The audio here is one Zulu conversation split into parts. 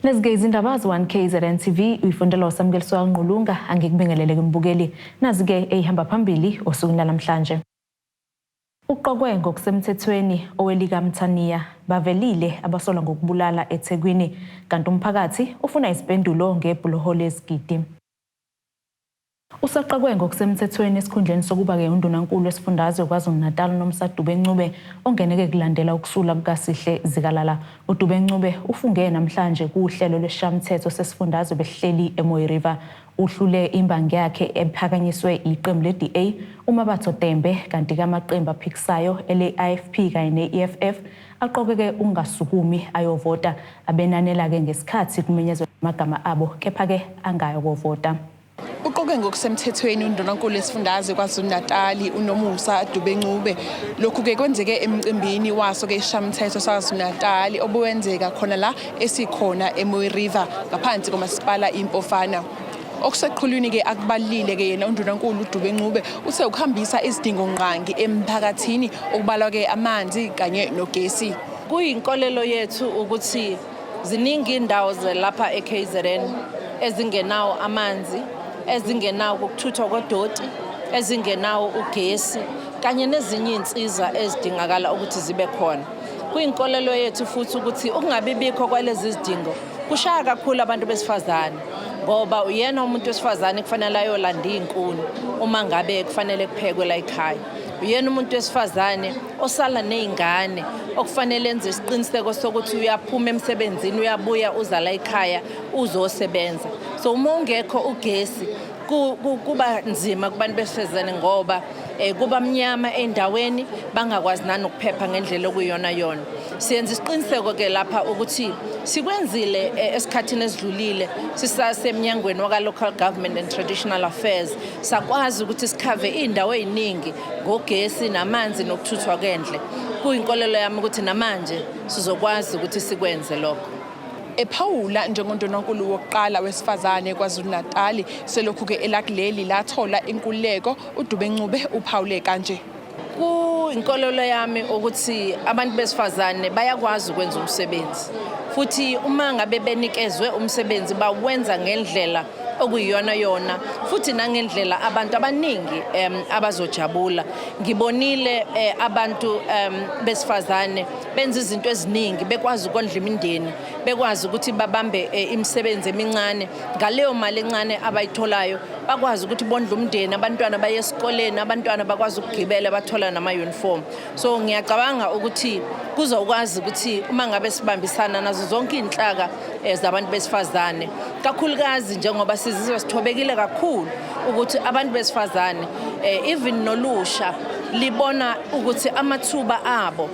Lezi-ke izindaba ze-1 KZN TV uyifundelwa uSamukeliso Ngqulunga. Angikubingelele kumbukeli. Nazi-ke eyihamba phambili osukwini lanamhlanje. Uqokwe ngokusemthethweni owelikaMthaniya, bavelile abasolwa ngokubulala eThekwini, kanti umphakathi ufuna izimpendulo ngebhuloho lezigidi. Usaqokwe ngokusemthethweni esikhundleni sokuba-ke undunankulu wesifundazwe KwaZulu-Natal uNomsa Dube Ncube, ongeneke kulandela ukusula kukaSihle Zikalala. UDube Ncube ufunge namhlanje kuhlelo lwesishayamthetho sesifundazwe besihleli eMooi River. Uhlule imbangi yakhe ephakanyiswe iqembu le-DA uMabatho Tembe, kanti-ke amaqembu aphikisayo ele-IFP kanye ne-EFF aqokeke ukungasukumi ayovota. Abenanela-ke ngesikhathi kumenyezelwa amagama abo, kepha-ke angayokovota. Uqokwe ngokusemthethweni undunankulu wesifundazwe KwaZulu-Natali uNomusa Dube Ncube. Lokhu-ke kwenzeke emcimbini waso-ke isishamthetho saKwaZulu-Natali obuwenzeka khona la esikhona eMooi River ngaphansi komasipala iMpofana. Okuseqhulwini-ke akubalile-ke yena undunankulu uDube Ncube uthe ukuhambisa izidingongqangi emphakathini okubalwa-ke amanzi kanye nogesi. Kuyinkolelo yethu ukuthi ziningi indawo zelapha e-KZN ezingenawo amanzi, ezingenawo ukuthuthwa kodoti, ezingenawo ugesi kanye nezinye iy'nsiza ezidingakala ukuthi zibe khona. Kuyinkolelo yethu futhi ukuthi ukungabi bikho kwalezi zidingo kushaya kakhulu abantu besifazane, ngoba uyena umuntu wesifazane kufanele ayolanda iy'nkuni uma ngabe kufanele kuphekwe la ekhaya. Uyena umuntu wesifazane osala ney'ngane okufanele enze isiqiniseko sokuthi uyaphuma emsebenzini, uyabuya uza la ekhaya uzosebenza. So uma ungekho ugesi kuba nzima kubantu besifazane, ngoba kuba mnyama endaweni, bangakwazi nanokuphepha ngendlela okuyiyona yona. Siyenza isiqiniseko ke lapha ukuthi sikwenzile esikhathini esidlulile sisasemnyangweni waka-Local Government and Traditional Affairs, sakwazi ukuthi sikhave iy'ndawo ey'ningi ngogesi namanzi nokuthuthwa kwendle. Kuyinkolelo yami ukuthi namanje sizokwazi ukuthi sikwenze lokho. Ephawula njengondunankulu wokuqala wesifazane KwaZulu-Natali selokhu-ke elakuleli lathola inkululeko, uDube Ncube uphawule kanje. Kuyinkolelo yami ukuthi abantu besifazane bayakwazi ukwenza umsebenzi, futhi uma ngabe benikezwe umsebenzi bawenza ngendlela okuyiyona yona futhi nangendlela abantu abaningi abazojabula. Ngibonile abantu besifazane benza izinto eziningi, bekwazi ukondla imindeni, bekwazi ukuthi babambe imisebenzi emincane ngaleyo mali encane abayitholayo, bakwazi ukuthi bondle umndeni, abantwana baye esikoleni, abantwana bakwazi ukugibela, bathola nama-uniform. So ngiyacabanga ukuthi kuzokwazi ukuthi uma ngabe sibambisana nazo zonke iy'nhlaka zabantu besifazane, kakhulukazi njengoba sizizwa sithobekile kakhulu ukuthi abantu besifazane, even nolusha, libona ukuthi amathuba abo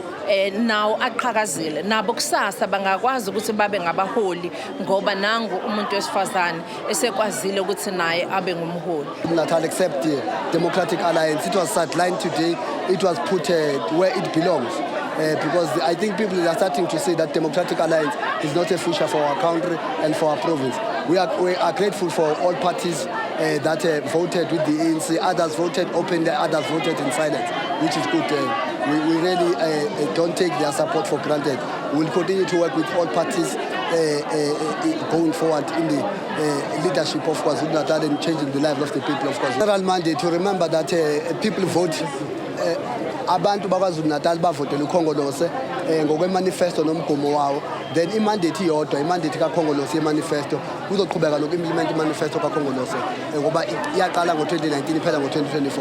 nawo aqhakazile, nabo kusasa bangakwazi ukuthi babe ngabaholi, ngoba nangu umuntu wesifazane esekwazile ukuthi naye abe ngumholi. Natal except the Democratic Alliance. It was sidelined today. It was put where it belongs. Because I think people are starting to see that Democratic Alliance is not a future for our country and for our province. We are grateful for all parties that voted with the ANC. Others voted openly, others voted in silence, which is good. We really don't take their support for granted. We'll continue to work with all parties going forward in the leadership of KwaZulu-Natal and changing the lives of the people of KwaZulu. General mandate to remember that people vote, abantu bakwaZulu-Natal bavotela uKhongolose ngokwe-manifesto nomgomo wawo. Then i-mandate iyodwa, i-mandate kaKhongolose ye-manifesto, kuzoqhubeka noku-implement i-manifesto kaKhongolose ngoba iyaqala ngo-2019, iphela ngo-2024.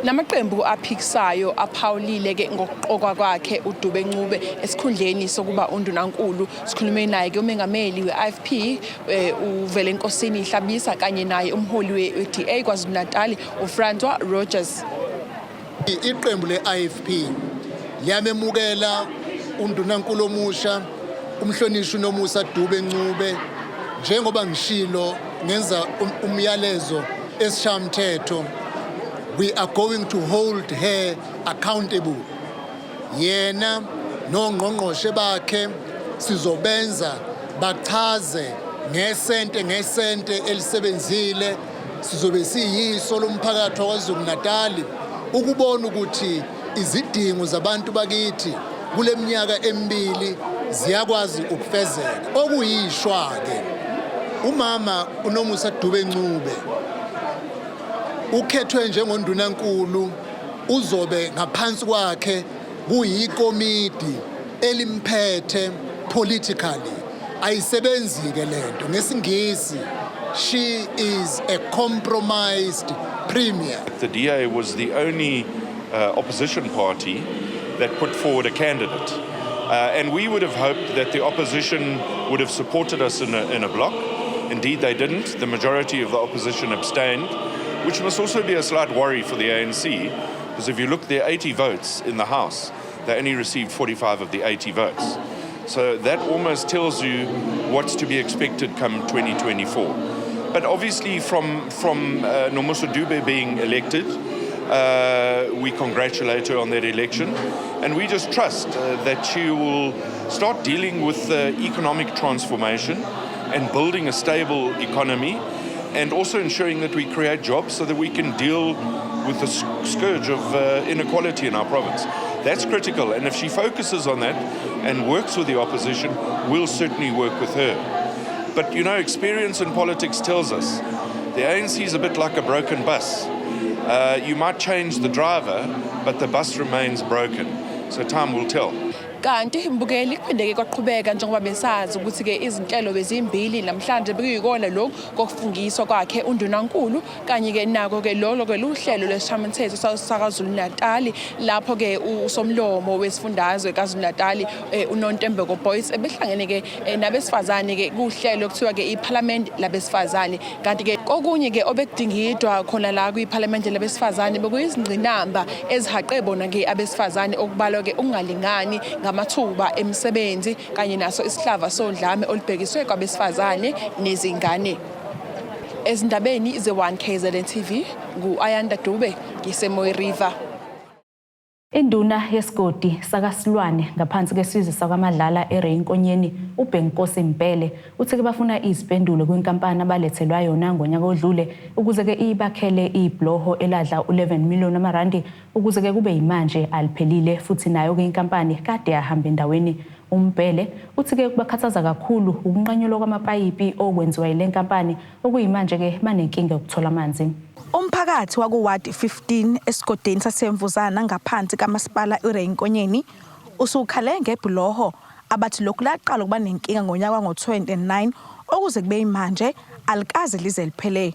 Namaqembu aphikisayo aphawulile-ke ngokuqokwa kwakhe uDube Ncube esikhundleni sokuba undunankulu. Sikhulume naye-ke umengameli we-IFP uVelenkosini Hlabisa kanye naye umholi we-DA KwaZulu-Natali uFrancois Rogers. Iqembu le-IFP liyamemukela undunankulu omusha, umhlonishwa uNomusa Dube Ncube. Njengoba ngishilo, ngenza umyalezo esishamthetho, we are going to hold her accountable, yena nongqongqoshe bakhe. Sizobenza bachaze ngesente ngesente elisebenzile. Sizobe siyiso lomphakathi waKwaZulu Natali ukubona ukuthi izidingo zabantu bakithi kule minyaka emibili Ziyakwazi ukufezeka. Okuyishwa ke, umama uNomusa Dube Ncube ukhethwe njengondunankulu, uzobe ngaphansi kwakhe kuyikomidi elimphethe politically. Ayisebenzi ke lento. Ngesingisi, she is a compromised premier. The DA was the only opposition party that put forward a candidate. And we would have hoped that the opposition would have supported us in a block. Indeed, they didn't. The majority of the opposition abstained, which must also be a slight worry for the ANC, because if you look, there are 80 votes in the House. They only received 45 of the 80 votes. So that almost tells you what's to be expected come 2024. But obviously, from Nomusa Dube being elected, we congratulate her on that election, and we just trust that she will start dealing with the economic transformation and building a stable economy, and also ensuring that we create jobs so that we can deal with the scourge of inequality in our province. That's critical, and if she focuses on that and works with the opposition, we'll certainly work with her. But experience in politics tells us the ANC is a bit like a broken bus. You might change the driver, but the bus remains broken. So time will tell. Kanti mbukeli, kuphinde-ke kwaqhubeka njengoba besazi ukuthi-ke izinhlelo bezimbili namhlanje, bekuyikona lokhu kokufungiswa kwakhe undunankulu, kanye-ke nako-ke lolo-ke luhlelo lwesishayamthetho saKwaZulu Natali, lapho-ke usomlomo wesifundazwe KwaZulu Natali uNontembeko Boyce ebehlangene-ke nabesifazane-ke kuhlelo kuthiwa-ke iphalamende labesifazane. Kanti-ke kokunye-ke obekudingidwa khona la kwiphalamende labesifazane bekuyizingqinamba ezihaqe bona-ke abesifazane, okubalwa-ke ukungalingani ngamathuba emisebenzi kanye naso isihlava sodlame olubhekiswe kwabesifazane nezingane. Ezindabeni ze-1 KZN TV, ngu-Ayanda Dube, ngiseMooi River. Induna yesigodi sakaSilwane ngaphansi kwesizwe sakwaMadlala eRay Nkonyeni, uBhenkosi Mbhele, uthi-ke bafuna izimpendulo kwinkampani abalethelwa yona ngonyaka odlule ukuze-ke ibakhele ibhuloho eladla u-11 million amarandi. Ukuze-ke kube yimanje aliphelile, futhi nayo-ke inkampani kade yahamba endaweni. UMbhele uthi-ke kubakhathaza kakhulu ukunqanyulwa kwamapayipi okwenziwa yile nkampani, okuyimanje-ke banenkinga yokuthola amanzi. Umphakathi wakuwadi 15 esigodini saseMvuzana ngaphansi kamasipala iRay Nkonyeni usukhale ngebhuloho abathi lokhu laqala ukuba nenkinga ngonyaka wango-2009, okuze kube manje alikaze lize liphele.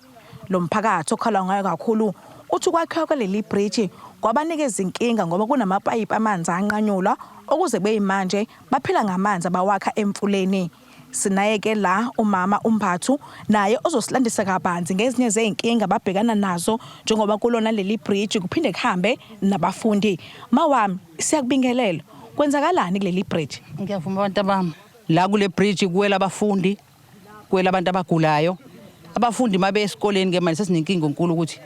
Lo mphakathi okhalwa ngayo kakhulu uthi ukwakhiwa kwaleli bridge kwabanika izinkinga ngoba kunamapayipi amanzi anqanyulwa, okuze kube manje baphila ngamanzi abawakha emfuleni. Sinaye ke la umama uMbathu, naye ozosilandisa kabanzi ngezinye zezinkinga ababhekana nazo njengoba kulona leli bridge kuphinde kuhambe nabafundi. Mawami, siyakubingelela. Kwenzakalani kuleli bridge? Ngiyavuma, abantu abami. La kule bridge kuwela abafundi, kuwela abantu abagulayo. Abafundi mabe esikoleni ke manje sesinenkinga enkulu ukuthi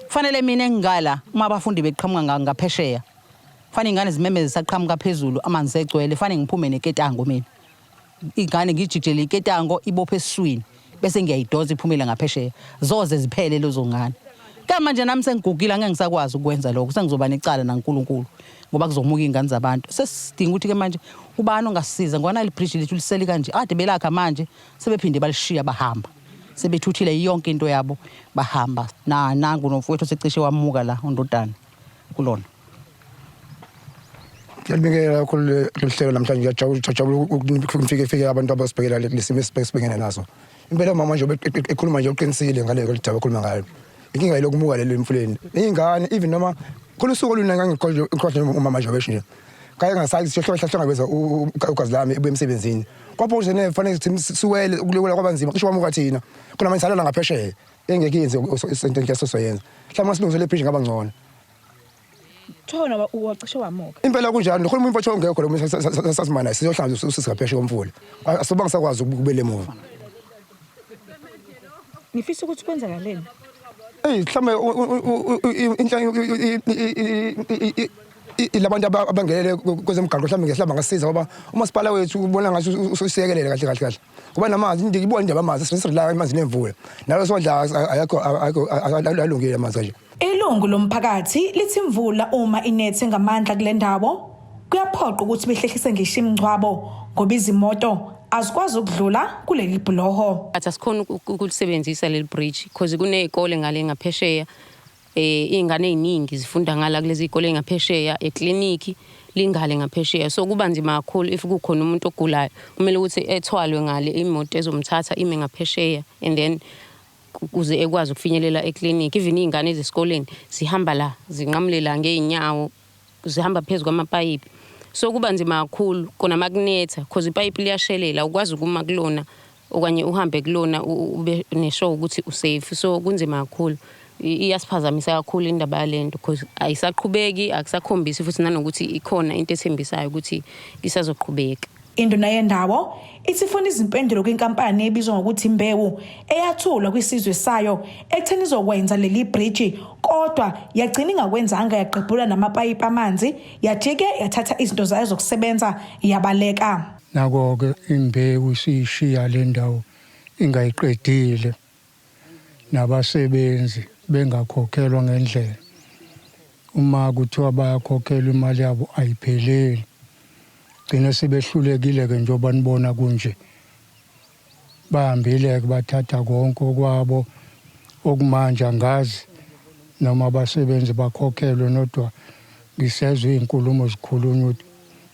kufanele mina engingala uma abafundi beqhamuka ngaphesheya. Kufanele ingane zimemeze saqhamuka phezulu, amanzi egcwele, fanele ngiphume neketango mina. Ingane ngijikijele iketango ibophe esiswini bese ngiyayidonsa iphumele ngaphesheya. Zoze ziphele lezo ngane. Ka manje nami sengigugile, angeke ngisakwazi ukwenza lokho, sengizoba necala naNkulunkulu ngoba kuzomuka iy'ngane zabantu. Sesidinga ukuthi ke manje ubani ongasisiza ngoba nali bridge lethu lisele kanje, ade belakha manje sebephinde balishiya bahamba. Sebethuthile yonke into yabo bahamba. Na nangu nomfowethu secishe wamuka la undodana kulona. Ngiyalibingelela kakhulu lolu hlelo namhlanje. Ngiyajabula ukuthi fike abantu abasibhekela lesimo esibhekene naso. Impela mama nje ekhuluma nje uqinisile ngale daba ekhuluma ngayo. Inkinga yilokumuka lelo emfuleni. Iy'ngane, even noma khona usuku olunye ngangiqoqa umama nje wesho nje. Kake ngasayi siyohlangabeza ugazi lami ebuya emsebenzini. Kwapho nje fanele ukuthi siwele ukulekula kwabanzima, cishe kwamuka thina. Khona manje salala ngaphesheya. Engeke yenze into engiyasoyenza. Mhlawumbe silungise le bridge ngaba ngcono. Thona wacishe wamuka. Impela kunjalo, khona umuntu mfowethu ongekho lo sasimana siyohlala sisingaphesheya komfula. Asoba ngisakwazi ukubuyela emuva. Nifisa ukuthi kwenzakaleni? Ey, mhlawumbe labantu abangenele kwezemigaqo mhlawumbe ngehlamba ngasiza, ngoba umasipala wethu ubona ngathi usiyekelele kahle kahle kahle. Ngoba namanzi, ngibona indaba amanzi sesirela amanzi nemvula. Nalo sondla ayakho ayakho alungile amanzi kanje. Ilungu lomphakathi lithi imvula uma inethe ngamandla kule ndawo Kuyaphoqa ukuthi behlehlise ngisho imingcwabo ngoba izimoto azikwazi ukudlula kuleli bhuloho. Athi asikhona ukulisebenzisa leli bridge because kuney'kole ngale ngaphesheya iy'ngane ey'ningi zifunda ngala kulezi y'kole ey'ngaphesheya eklinikhi lingale ngaphesheya, so kuba nzima kakhulu if kukhona umuntu ogulayo, kumele ukuthi ethwalwe ngale, imoto ezomthatha ime ngaphesheya and then ukuze ekwazi ukufinyelela eklinikhi. Even iy'ngane ezesikoleni zihamba la, zinqamule la ngey'nyawo, zihamba phezu kwamapayipi, so kuba nzima kakhulu kona makunetha cause ipayipi liyashelela, ukwazi ukuma kulona okanye uhambe kulona ube ne-sure ukuthi usafe, so kunzima kakhulu. Iyasiphazamisa kakhulu indaba yalento because ayisaqhubeki, akusakhombisi futhi nanokuthi ikhona into ethembisayo ukuthi isazoqhubeka. Induna yendawo ithi ifuna izimpendulo kwinkampani ebizwa ngokuthi Imbewu eyathulwa kwisizwe sayo ekutheni izokwenza leli bhriji, kodwa yagcina ingakwenzanga, yagqebhula namapayipi amanzi, yajike yathatha izinto zayo zokusebenza yabaleka. Nako-ke Imbewu isiyishiya le ndawo ingayiqedile, nabasebenzi bengakhokhelwa ngendlela. Uma kuthiwa bayakhokhelwa, imali yabo ayipheleli, gcine sebehlulekile-ke. Njengoba nibona kunje, bahambile-ke bathatha konke okwabo. Okumanje angazi noma abasebenzi bakhokhelwe, nodwa ngisezwe iy'nkulumo zikhulunywa ukuthi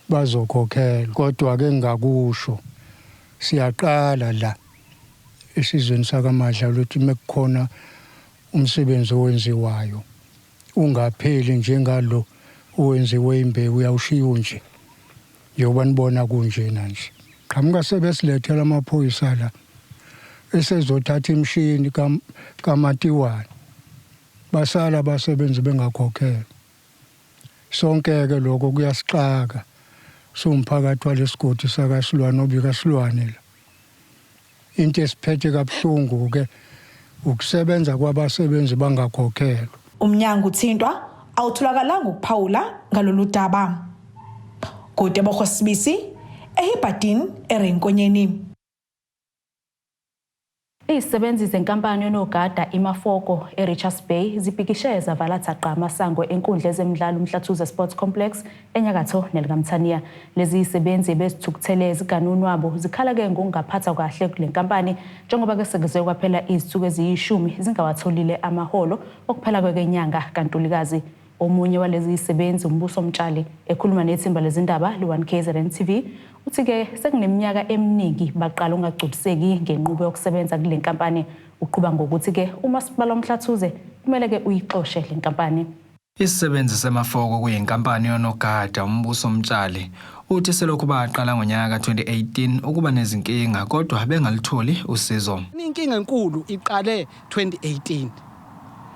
bazokhokhelwa, kodwa-ke ngingakusho, siyaqala la esizweni sakaMadlala ukuthi mekukhona umsebenzi owenziwayo ungapheli njengalo owenziwe Imbewu, uyawushiya nje njengoba nibona kunjena nje. Qhamuka sebesilethela amaphoyisa la esezothatha imishini kamatiwane, basala abasebenzi bengakhokhelwa. Sonke-ke lokho kuyasixaka siwumphakathi walesigodi sakaSilwane, obikaSilwane la. Into esiphethe kabuhlungu-ke ukusebenza kwabasebenzi bangakhokhelwa. Umnyango uthintwa awutholakalanga ukuphawula ngalolu daba. Gotebogo Sibisi, eHibberdene, eRenkonyeni. Izisebenzi zenkampani yonogada iMafoko eRichards Bay zibhikishe zavala thaqa amasango enkundla ezemidlalo uMhlathuze Sports Complex enyakatho nelikaMthaniya. Lezi zisebenzi bezithukuthele eziganunwabo zikhala-ke ngokungaphathwa kahle kule nkampani, njengoba-ke sekuze kwaphela izinsuku eziyishumi zingawatholile amaholo okuphela kwenyanga kaNtulikazi. Omunye walezi zisebenzi, uMbuso Mtshali, ekhuluma nethimba lezindaba le-1 KZN TV, uthi-ke sekuneminyaka eminingi baqala ukungagculiseki ngenqubo yokusebenza kule nkampani. Uqhuba ngokuthi-ke umasipala uMhlathuze kumele-ke uyixoshe le nkampani. Isisebenzi seMafoko kuyinkampani yonogada, uMbuso Mtshali, uthi selokhu baqala ngonyaka ka-2018 ukuba nezinkinga kodwa bengalutholi usizo. Inkinga enkulu iqale 2018,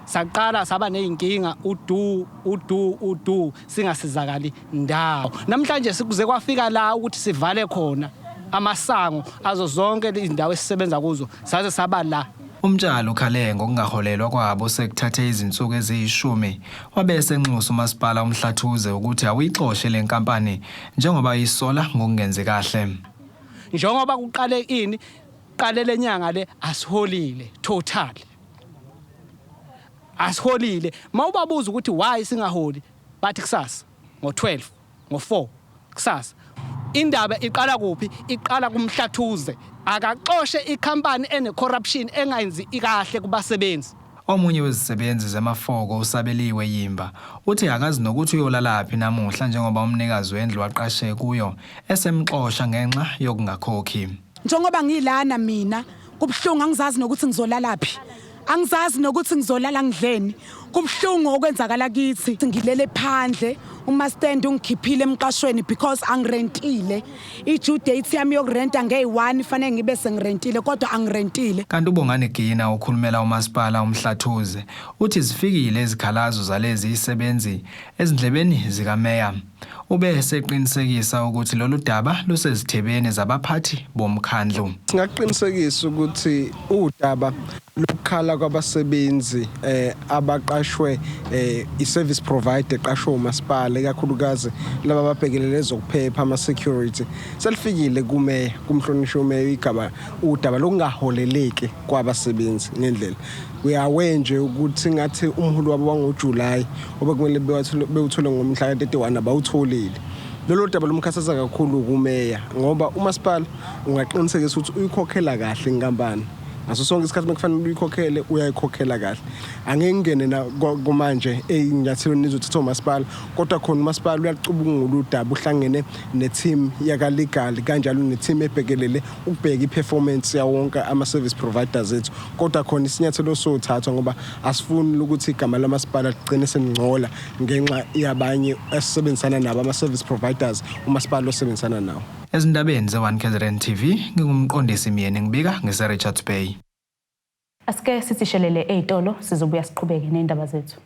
saqala saba nezinkinga, udu udu udu, singasizakali ndawo. Namhlanje sikuze kwafika la ukuthi sivale khona amasango azo zonke izindawo esisebenza kuzo, saze saba la. UMtshali ukhale ngokungaholelwa kwabo sekuthathe izinsuku eziyishumi, wabe esenxusa umasipala uMhlathuze ukuthi awuyixoshe le nkampani njengoba isola ngokungenzi kahle. Njengoba kuqale ini, qale lenyanga le, asiholile total, asiholile. Mawubabuza ukuthi why singaholi, bathi kusasa ngo12, ngo4 kusasa. Indaba iqala kuphi? Iqala kuMhlathuze, akaxoshe ikhampani ene corruption, engayenzi kahle kubasebenzi. Omunye wezisebenzi zeMafoko, usabeliwe Yimba, uthi akazi nokuthi uyolalaphi namuhla njengoba umnikazi wendlu aqashe kuyo esemxosha ngenxa yokungakhokhi. Njengoba ngilana mina, kubuhlungu, angizazi nokuthi ngizolalaphi, angizazi nokuthi ngizolala ngidleni. Kubuhlungu okwenzakala kithi. Ngilele phandle, umastand ungikhiphile emqashweni because angirentile. I-due date yami yokurenta ngeyi-1, fanele ngibe sengirentile, kodwa angirentile. Kanti uBongani Gina okhulumela umasipala uMhlathuze uthi zifikile izikhalazo zalezi isebenzi ezindlebeni zikameya. Ube eseqinisekisa ukuthi lolu daba lusezithebeni zabaphathi bomkhandlu. Singakuqinisekisa ukuthi udaba lokukhala kwabasebenzi abaqashwe i-service provider eqashwe umasipala, ikakhulukazi laba ababhekelele ezokuphepha, ama-security, selifikile kumeya, kumhlonishwa umeya, igaba udaba lokungaholeleki kwabasebenzi ngendlela. Uyawe nje ukuthi ngathi umholo wabo wangoJulayi obekumele bewuthole ngomhla ka-31 abawutholile. Lolo daba lumkhathaza kakhulu kumeya ngoba umasipala ungaqinisekisa ukuthi uyikhokhela kahle inkampani ngaso sonke isikhathi mekufanele uyikhokhele uyayikhokhela kahle. Angeke ngingene na kumanje ey'nyathelweni ezothathwa umasipala, kodwa khona umasipala uyacubungula udaba uhlangene ne-team yaka-legal kanjalo ne-team ebhekelele ukubheka i-performance yawonke ama-service providers ethu. Kodwa khona isinyathelo sothathwa ngoba asifuni ukuthi igama lamasipala ligcine selingcola ngenxa yabanye esisebenzisana nabo ama-service providers umasipala osebenzisana nawo. Ezindabeni ze-1 KZN TV nginguMqondisi Myeni ngibika ngise-Richards Bay. Asike sithi shelele ey'tolo sizobuya siqhubeke ney'ndaba zethu.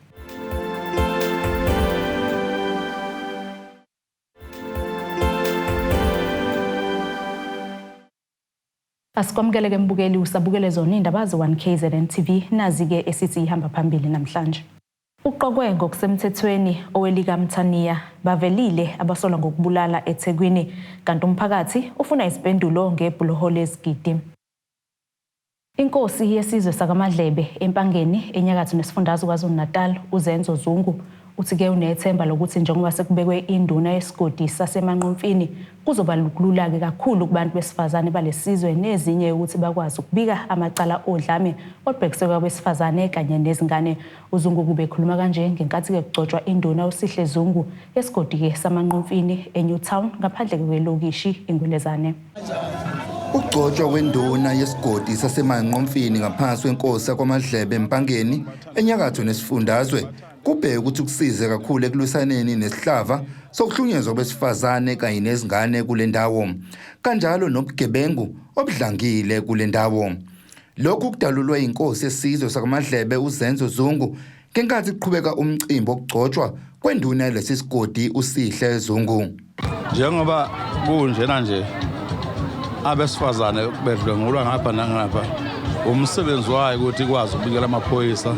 Asikwamukele ke mbukeli usabukele zona iy'ndaba ze-1 KZN TV nazi-ke esithi ihamba phambili namhlanje. Uqokwe ngokusemthethweni owelikaMthaniya bavelile abasolwa ngokubulala eThekwini kanti umphakathi ufuna izimpendulo ngebhuloho lezigidi. Inkosi yesizwe sakaMadlebe eMpangeni enyakatho nesifundazwe KwaZulu-Natal uZenzo Zungu uthi-ke unethemba lokuthi njengoba sekubekwe induna yesigodi saseManqomfini kuzoba lula-ke kakhulu kubantu besifazane balesizwe nezinye ukuthi bakwazi ukubika amacala odlame olubhekiswe kwabesifazane kanye nezingane. UZungu kube ekhuluma kanje ngenkathi-ke kugcotshwa induna uSihle Zungu esigodi-ke saManqomfini eNewtown ngaphandle kwelokishi iNgwelezane. Ukugcotshwa kwenduna yesigodi saseManqomfini ngaphansi kwenkosi yakwaMadlebe eMpangeni enyakatho nesifundazwe kubheke ukuthi kusize kakhulu ekulwisaneni nesihlava sokuhlunyezwa kwabesifazane kanye nezingane kule ndawo kanjalo nobugebengu obudlangile kule ndawo. Lokhu kudalulwe inkosi yesizwe sakwaMadlebe uZenzo Zungu ngenkathi kuqhubeka umcimbi wokugcotshwa kwenduna yalesi sigodi uSihle Zungu. Njengoba kunjena nje abesifazane bedlwengulwa ngapha nangapha, umsebenzi wayo ukuthi ikwazi ukubikela amaphoyisa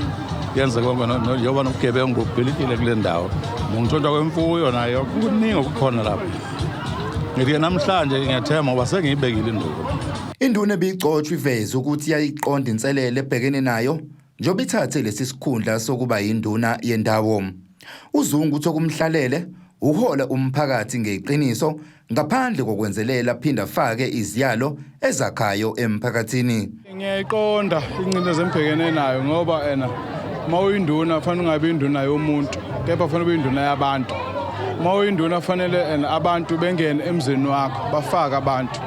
yenze konke njengoba nobugebengu bubhilikile kule ndawo, nokuntshontshwa kwemfuyo nayo kuningi okukhona lapha. Ngithi-ke namhlanje ngiyathemba ngoba sengiyibekile induku. Induna ebigcotshwa iveze ukuthi yayiqonda inselele ebhekene nayo njengoba ithathe lesi sikhundla sokuba yinduna yendawo. UZungu uthi okumhlalele ukuhola umphakathi ngeqiniso ngaphandle kokwenzelela aphinde afake iziyalo ezakhayo emphakathini. Ngiyayiqonda ingcindezi engibhekene nayo ngoba ena uma uyinduna kufanele ungabi induna yomuntu kepha kufanele ube induna yabantu. Uma uyinduna kufanele ena abantu bengene emzini wakho bafake abantu.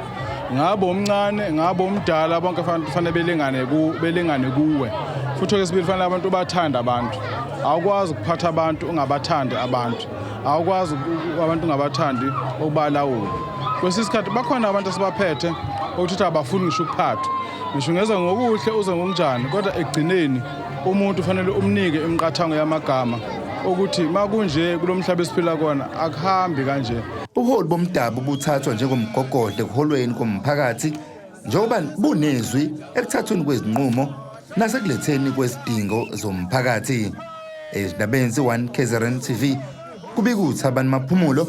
Ngabe umncane ngabe umdala bonke kufanele belingane ku belingane kuwe. Futhi okwesibili kufanele abantu bathande abantu. Awukwazi ukuphatha abantu ungabathandi abantu. Awukwazi abantu ungabathandi ukubalawula. Kwesinye isikhathi bakhona abantu esibaphethe ukuthi abafuni ngisho ukuphathwa. Ngisho ungeza ngokuhle uze ngokunjani kodwa ekugcineni umuntu ufanele umnike imiqathango yamagama ukuthi makunje kulomhlaba esiphila kona akuhambi kanje. Ubuholi bomdabu buthathwa njengomgogodla ekuholweni komphakathi njengoba bunezwi ekuthathweni kwezinqumo nasekuletheni kwezidingo zomphakathi. Ezindabeni ze-1 KZN TV kubika uThabani Maphumulo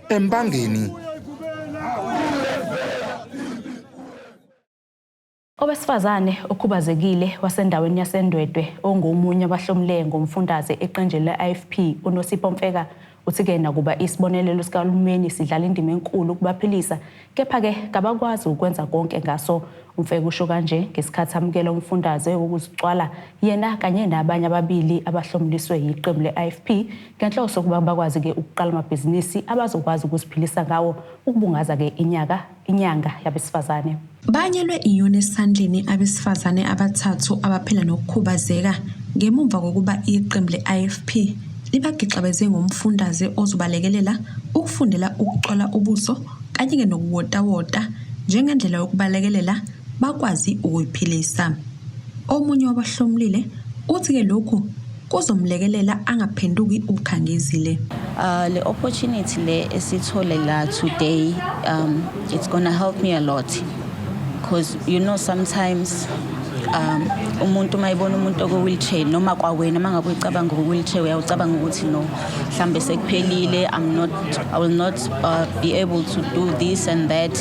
eMpangeni. Owesifazane okhubazekile wasendaweni yaseNdwedwe ongomunye wabahlomule ngomfundaze eqenjini le-IFP uNosipho Mfeka uthi-ke nakuba isibonelelo sikahulumeni sidlala indima enkulu ukubaphilisa kepha-ke kabakwazi ukwenza konke ngaso. UMfeka usho kanje ngesikhathi amukela umfundaze wokuzicwala yena kanye nabanye ababili abahlomuliswe yiqembu le-IFP ngenhloso yokuba bakwazi-ke ukuqala amabhizinisi abazokwazi ukuziphilisa ngawo ukubungaza-ke inyaka inyanga yabesifazane. Banyelwe inyoni esandleni abesifazane abathathu abaphila nokukhubazeka ngemumva kokuba iqembu le-IFP libagixabeze ngomfundaze ozobalekelela ukufundela ukucwala ubuso kanye-ke nokuwotawota njengendlela yokubalekelela bakwazi ukuyiphilisa. Omunye wabahlomulile uthi-ke lokhu kuzomlekelela angaphenduki ukhangezile. Le opportunity le esithole la today, it's gonna help me a lot because you know sometimes Umuntu uma ebona umuntu oku-wheelchair noma kwawena uma ngabe uyicabanga uku-wheelchair uyawucabanga ukuthi no, mhlambe sekuphelile, I will not be able to do this and that.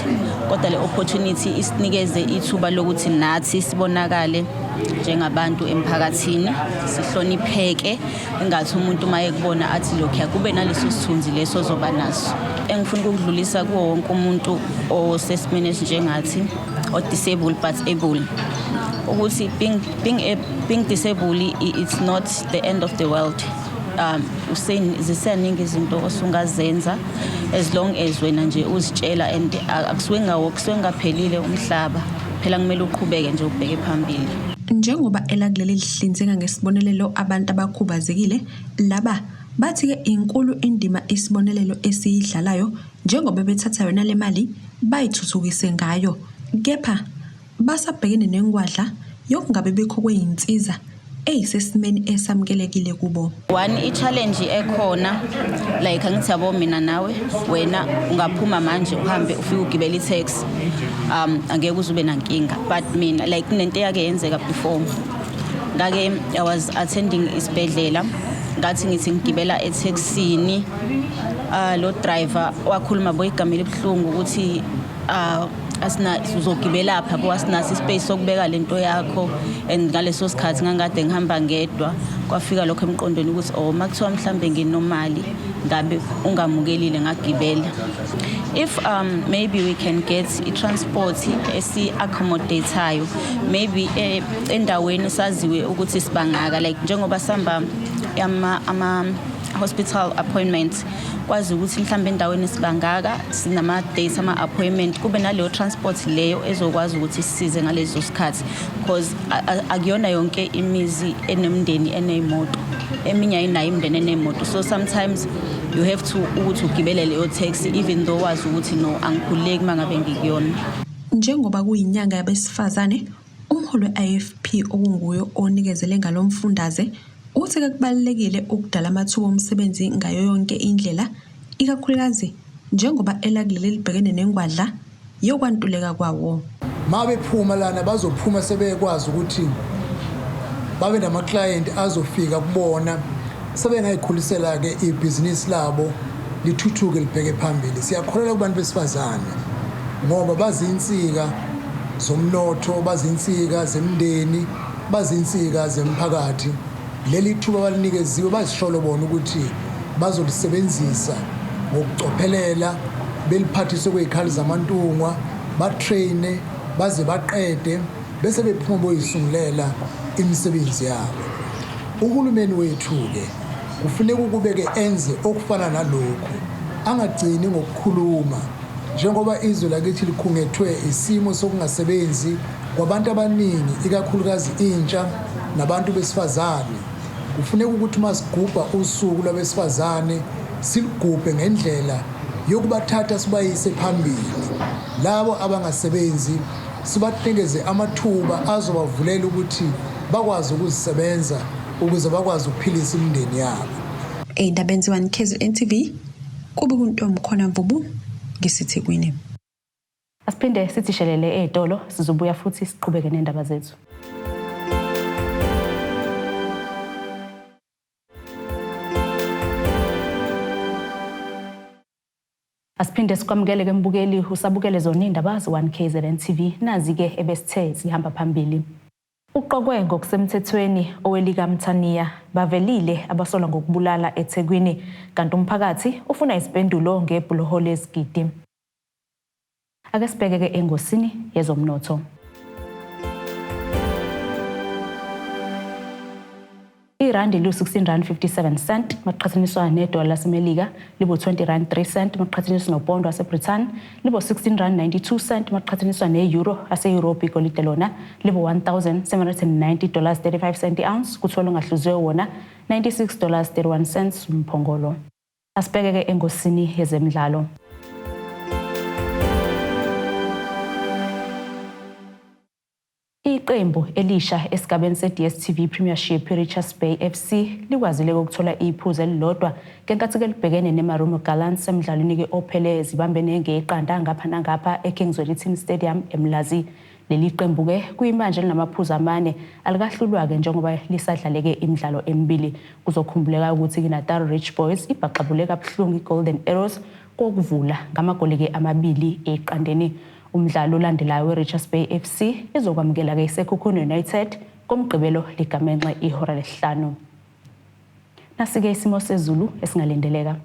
Kodwa le opportunity isinikeze ithuba lokuthi nathi sibonakale njengabantu emphakathini, sihlonipheke, engathi umuntu uma ekubona athi lokhuya kube naleso sithunzi leso ozoba naso. Engifuna ukukudlulisa kuwo wonke umuntu osesimeni esinjengathi, o-disabled but able, ukuthi being disabled, it's not the end of the world. Ziseningi izinto osungazenza as long as wena nje uzitshela, and akusuke ngawo kusuke ngaphelile umhlaba phela, kumele uqhubeke nje ubheke phambili. Njengoba elakuleli lihlinzeka ngesibonelelo abantu abakhubazekile, laba bathi-ke inkulu indima isibonelelo esiyidlalayo njengoba bethatha yona le mali bayithuthukise ngayo, kepha basabhekene nengwadla yokungabe bikho kwey'nsiza eyisesimeni esamukelekile kubo. One i-challenge ekhona, like angithi yabo mina nawe, wena ungaphuma manje uhambe ufike ugibele i-taxi, angeke uze ube nankinga, but mina, like kunento eyake yenzeka before, ngake I was attending isibhedlela, ngathi ngithi ngigibela etaxini, lo driver wakhuluma bo igama elibuhlungu ukuthi asina uzogibela pha bo, asinaso ispace sokubeka lento yakho. And ngaleso sikhathi ngangikade ngihamba ngedwa, kwafika lokho emqondweni ukuthi oh, makuthiwa mhlambe nginomali ngabe ungamukelile ngagibela. If maybe we can get i-transport esi-accommodateayo, maybe endaweni saziwe ukuthi sibangaka, like njengoba sihamba ama hospital appointments, kwazi ukuthi mhlawumbe endaweni sibangaka, sinama-dates ama-appointment, kube naleyo transport leyo ezokwazi ukuthi sisize ngalezo sikhathi, because akuyona yonke imizi enemindeni eney'moto, eminye ayinayo imindeni eney'moto. So sometimes you have to ukuthi ugibele leyo taxi even though wazi ukuthi no, angikhululeki uma ngabe ngikuyona. Njengoba kuyinyanga yabesifazane, umholi we-IFP okunguye onikezele ngalo mfundaze uthi-ke kubalulekile ukudala amathuba omsebenzi ngayo yonke indlela, ikakhulukazi njengoba elakuleli libhekene nengwadla yokwantuleka kwawo. Ma bephuma lana bazophuma sebekwazi ukuthi babe nama-client azofika kubona, sebengayikhulisela-ke ibhizinisi labo lithuthuke libheke phambili. Siyakholelwa kubantu besifazane ngoba bazinsika zomnotho, bazinsika zemndeni, bazinsika zemphakathi. Leli thuba balinikeziwe bazisholo bona ukuthi bazolisebenzisa ngokucophelela, beliphathiswe kwey'khali zamantungwa, batrayine baze baqede, bese bephuma boyisungulela imisebenzi yabo. Uhulumeni wethu-ke kufuneka ukube-ke enze okufana nalokhu, angagcini ngokukhuluma, njengoba izwe lakithi likhungethwe isimo sokungasebenzi kwabantu abaningi, ikakhulukazi intsha nabantu besifazane. Kufuneka ukuthi uma sigubha usuku lwabesifazane siligubhe ngendlela yokubathatha sibayise phambili labo abangasebenzi, sibanikeze amathuba azobavulela ukuthi bakwazi ukuzisebenza ukuze bakwazi ukuphilisa imindeni yabo. Ey'ndabeni ze-1 KZN TV, kube kuNtombi Mvubu ngiseThekwini. Asiphinde sithi shelele ey'tolo, sizobuya futhi siqhubeke nendaba zethu. Asiphinde sikwamukele ke mbukeli, usabukele zona iy'ndaba ze-1 KZN TV. Nazi-ke ebesithe zihamba phambili. Uqokwe ngokusemthethweni owelikaMthaniya, bavelile abasolwa ngokubulala eThekwini, kanti umphakathi ufuna izimpendulo ngebhuloho lezigidi. Ake sibheke-ke engosini yezomnotho. Irandi liwu-16 rand 57 cent maqhathaniswa nedola laseMelika, libo-20 rand 3 cent maqhathaniswa nopondo waseBrithani, libo-16 rand 92 cent maqhathaniswa ne-euro ase-Europe. Igolide lona libo-1790 dollars 35 cent i-ounce, kuthiwa longahluziwe wona 96 dollars 31 cents umphongolo. Asibheke-ke engosini yezemidlalo. Iqembu elisha esigabeni se-DStv Premiership, i-Richards Bay FC, likwazile ukuthola iphuzu elilodwa ngenkathi-ke libhekene ne-Marumo Gallants emdlalweni-ke ophele zibambene ngeqanda ngapha nangapha e-King Zwelithini Stadium eMlazi. Leli qembu-ke kuyimanje linamaphuzu amane alikahlulwa-ke njengoba lisadlaleke imidlalo emibili. Kuzokhumbuleka ukuthi iNatal Rich Boys ibhaxabule kabuhlungu iGolden Arrows kokuvula ngamagoli-ke amabili eqandeni. Umdlalo olandelayo weRichards Bay FC izokwamukela-ke iSekhukhune United ngoMgqibelo ligamenxe ihora lesihlanu. Nasi-ke isimo sezulu esingalindeleka.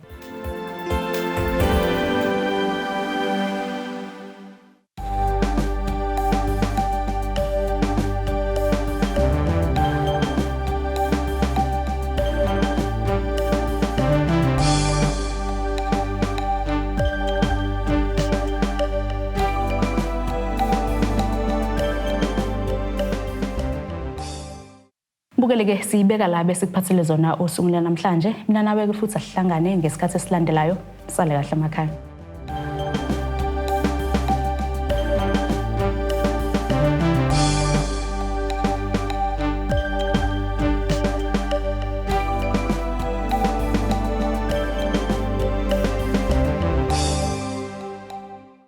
Bukele-ke siyibeka la besikuphathele zona osukwini lwanamhlanje. Mina nawe-ke futhi asihlangane ngesikhathi esilandelayo. Sale kahle emakhaya.